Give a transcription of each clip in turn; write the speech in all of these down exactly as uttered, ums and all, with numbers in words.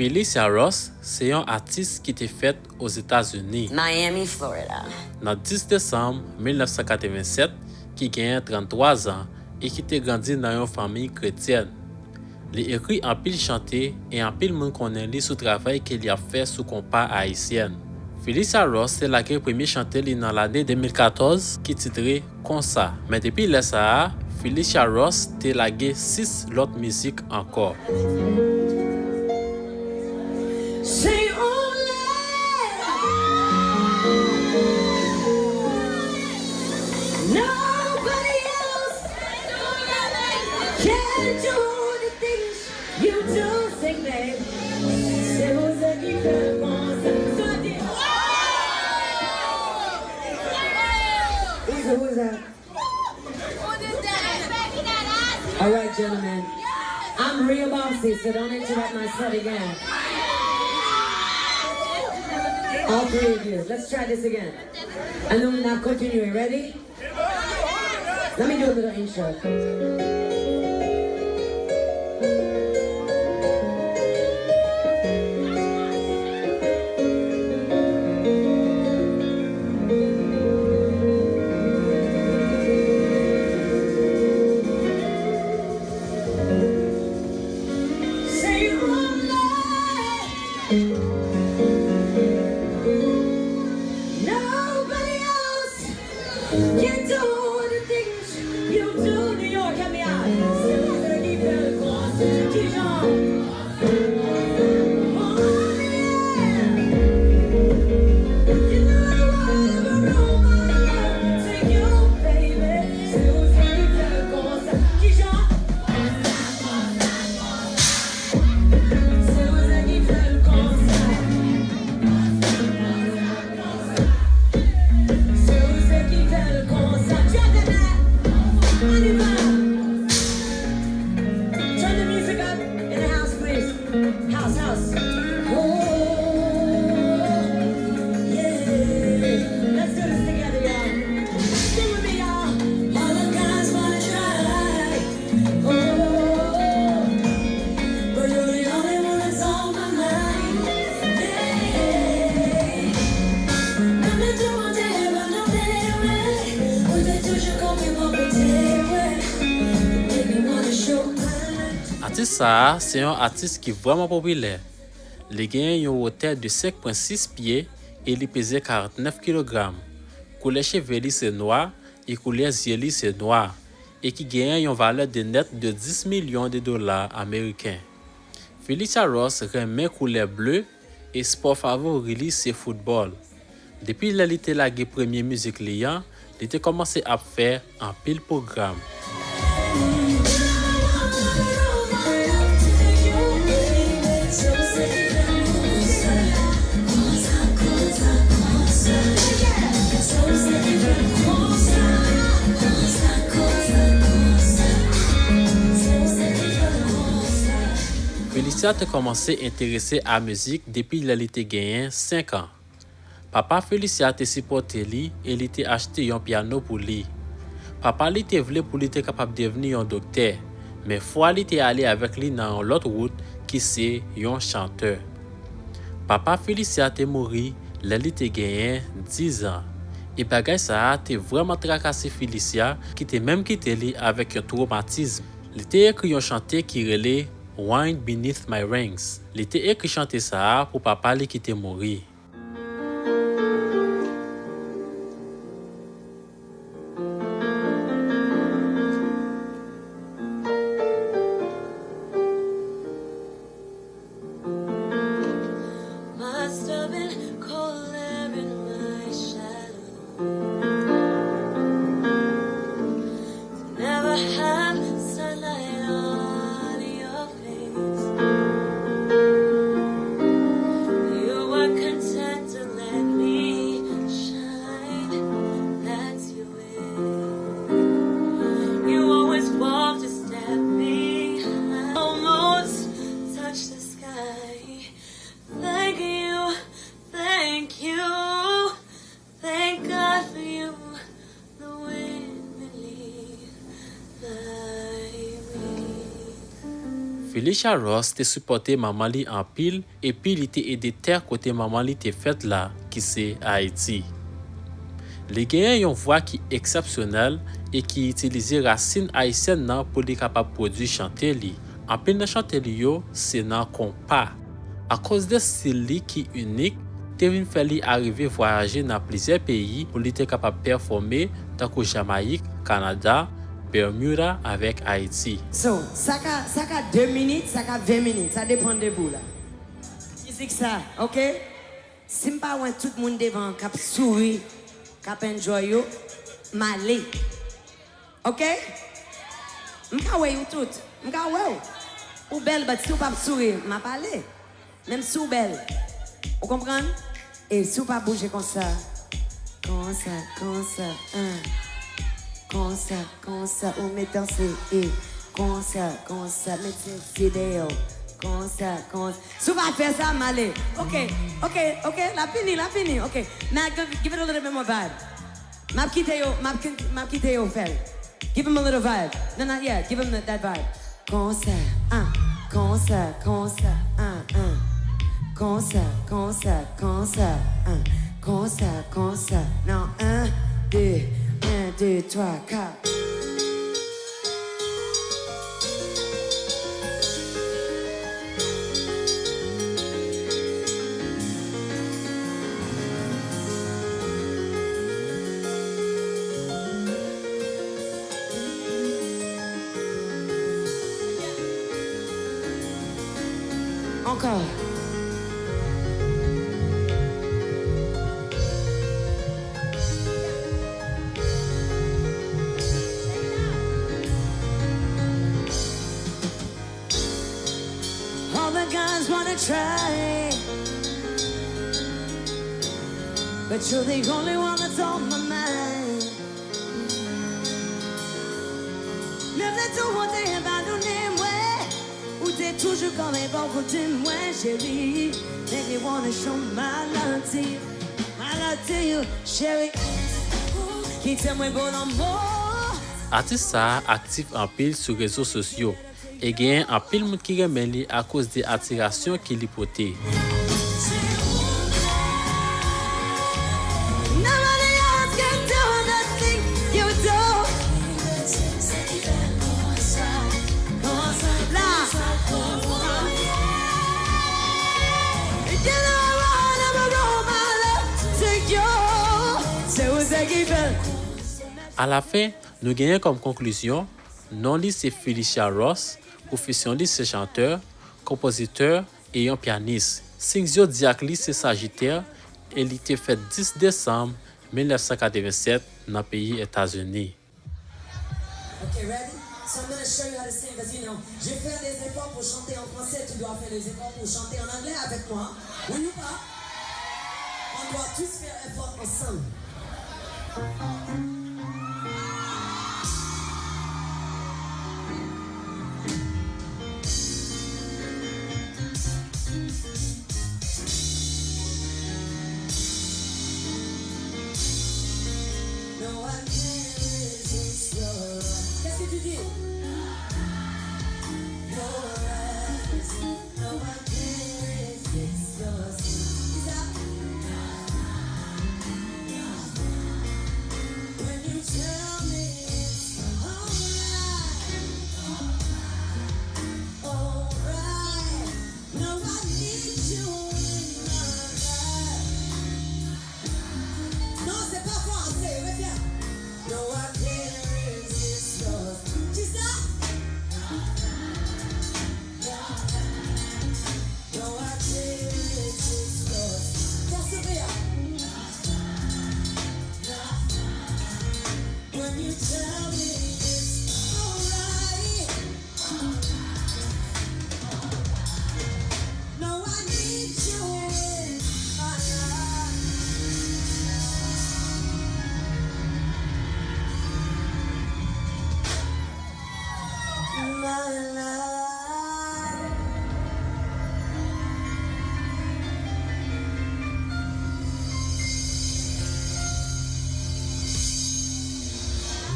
Phylicia Ross se yon atis ki te fèt Ozetazini. Miami, Florida. Nan dis desanm mil nèf san katrevennsèt, ki genyen tranntwa zan e ki te grandi nan yon fanmi kretyèn. Li ekri anpil chante e anpil moun konnen li sou travay ke li ap fè sou konpa ayisyèn. Phylicia Ross te lage premye chante li nan lane de mil katòz ki titre Konsa. Men depi lè sa a, Phylicia Ross te lage sis lòt mizik ankò. Say only nobody else can do the things you do, sing, babe. Se ou sèl ki fè l konsa. Soti. Who's that? Who's that? All right, gentlemen. I'm real bossy, so don't interrupt my set again. All three of you. Let's try this again. And then we're not continuing. Ready? Let me do a little intro. Say only nobody else can do the things you do. New York, help me out. Kijan? Turn the music up in the house, please. House, house. Oh, yeah. Let's do this together, y'all. Sing with me, y'all. All the guys wanna try. Oh, but you're the only one that's on my mind. Yeah. Mwen te mande, mwen te mande, mwen te toujou konpli mwen pou te wè. Baby, wanna show my Atis sa a se yon atis ki vrèman popilè. Li genyen yon wotè de senk pwen sis pye e li peze karantnèf kilogram. Koulè cheve li se nwa e koulè zye li se nwa e ki genyen yon valè de nèt de dis milyon de dola ameriken. Phylicia Ross renmen koulè ble e spò favori li se foutbòl. Depi lè li te lage premye mizik li an, li te kòmanse ap fè anpil pwogram. Phylicia te kòmanse enterese a mizik depi lè li te genyen senk an. Papa Phylicia te sipòte li e li te achte yon pyano pou li. Papa li te vle pou li te kapab devni yon doktè, men fwa li te ale avèk li nan yon lòt wout ki se yon chantè. Papa Phylicia te mouri lè li te genyen diz an, e bagay sa a te vrèman trakase Phylicia ki te menm kite li avèk yon twomatizm. Li te ekri yon chante ki rele Wine Beneath My Wings. Li te ekri chante sa a pou papa li ki te mouri. Must have been cold there in my shadow. To never have sunlight on your face. You were content to let me shine. That's your way. You always walked a step behind. Almost touch the sky. Thank you, thank you, thank God for you. The wind beneath my wings. Phylicia Ross te sipòte manman li anpil epi li te ede tè kote manman li te fèt la, ki se Ayiti. Li genyen yon vwa ki eksepsyonèl e ki itilize rasin ayisyèn nan pou li kapab pwodui chante li. Anpil nan chante li yo se nan konpa. Akoz de stil li ki inik, te vin fè li arive vwayaje nan plizyè peyi pou li te kapab pèfòme, tankou Jamayik, Kanada, Bermuda avèk Ayiti. So, sa ka, sa ka de minit, sa ka ven minit, sa depann de vous la. Mizik sa, oke? Si m pa wè tout moun devan k ap souri, k ap enjoy yo, m ale. Oke? M ka wè yo tout. M ka wè w. Ou bèl, but si w p ap souri, m ap ale. Menm si w bèl. Ou konprann? E si w pa bouje konsa, konsa, konsa, an. Konsa, konsa, ou met danse, e. Konsa, konsa, met senti dèyè w. Konsa, konsa. Si w pa fè sa, m ale. Oke, oke, oke, l ap fini, l ap fini. Oke. Now, give, give it a little bit more vibe. M ap kite yo, m ap, m ap kite yo fè l. Give him a little vibe. No, not yet. Give him that, that vibe. Konsa, ah, konsa, konsa, ah, ah. Konsa, konsa, konsa, ah. Konsa, konsa. Nan en, de, en, de, twa, kat. Ankò. All the guys wanna try, but you're the only one that's on my mind. Menm lè tou ou te abandone mwen, ou te toujou kanpe bò kote mwen, cheri. Make me wanna show my love to you, my love to you, cheri. Kite mwen bon lanmou. Atis sa a aktif anpil sou rezo sosyo. E genyen anpil moun ki renmen li akoz de atirasyon ke li pote. Nobody else can do the thing you do. La. You know I wanna roll my love to you. Se ou sèl ki fè. Alafen, nou genyen kòm konklizyon, non li se Phylicia Ross, pwofesyon li se chantè, konpozitè e yon pyanis. Siy zodyak li se Sajitè e li te fèt dis desanm mil nèf san katrevennsèt nan peyi Etazini. Okay, ready? So I'm gonna show you how to sing, 'cause, you know, je fais des efforts pour chanter en français, tu dois faire des efforts pour chanter en anglais avec moi. Oui ou pas? On doit tous faire effort ensemble. No, I can't resist your... Qu'est-ce que tu dis? Your eyes. No, I can't resist your skin. Dis ça. When you tell me it's alright, alright. No, I need you in my life. Non, c'est pas français, refais. No, I can't resist yours. Dis ça. No, I can't resist yours. Fò soufle a. When you tell me it's alright. No, I need you in my life. My life.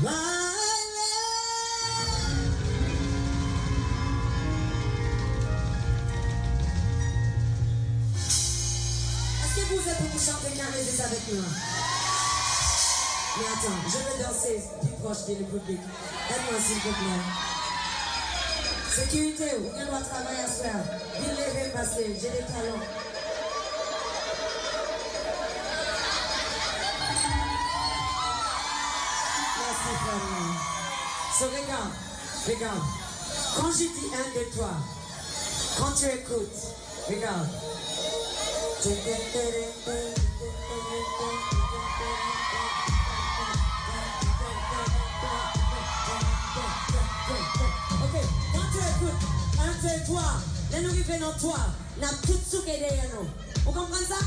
My love. Poze pou nou chante Carezis avèk nou an. Mais attends, je veux danser plus proche de le public. Aide-moi, s'il vous plaît. Sécurité, ou gen dwa travay aswè a. Vin leve, paske j'ai des talons. Merci, frère. So, regarde, regarde. Quand je dis un, deux, trois, quand tu écoutes, regarde. Ok, quand tu écoutes, un, deux, trois. Lè nou rive nan twa, n ap tout souke dèyè nou. Ou konprann sa?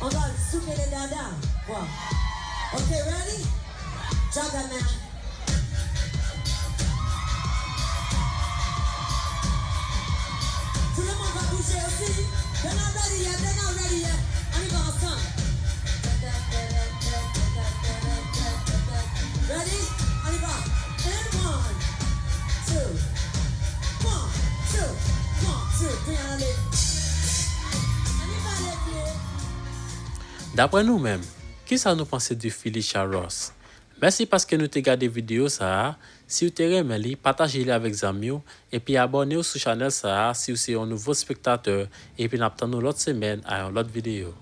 On va souke le dada. Bon. Ok, ready? Draga now. Tout le monde va bouger aussi. They're not ready yet, they're not ready yet. On y va ensemble. Ready? On y va. And one, two. One, two, one, two, three, and allez. On y va, les pieds. Daprè nou menm, kisa nou panse de Phylicia Ross? Mèsi paske nou te gade videyo sa a. Si w te renmen li, pataje li avèk zanmi w, epi abòne w sou chanèl sa a si w se yon nouvo spektatè, epi n ap tann ou lòt semèn a yon lòt videyo.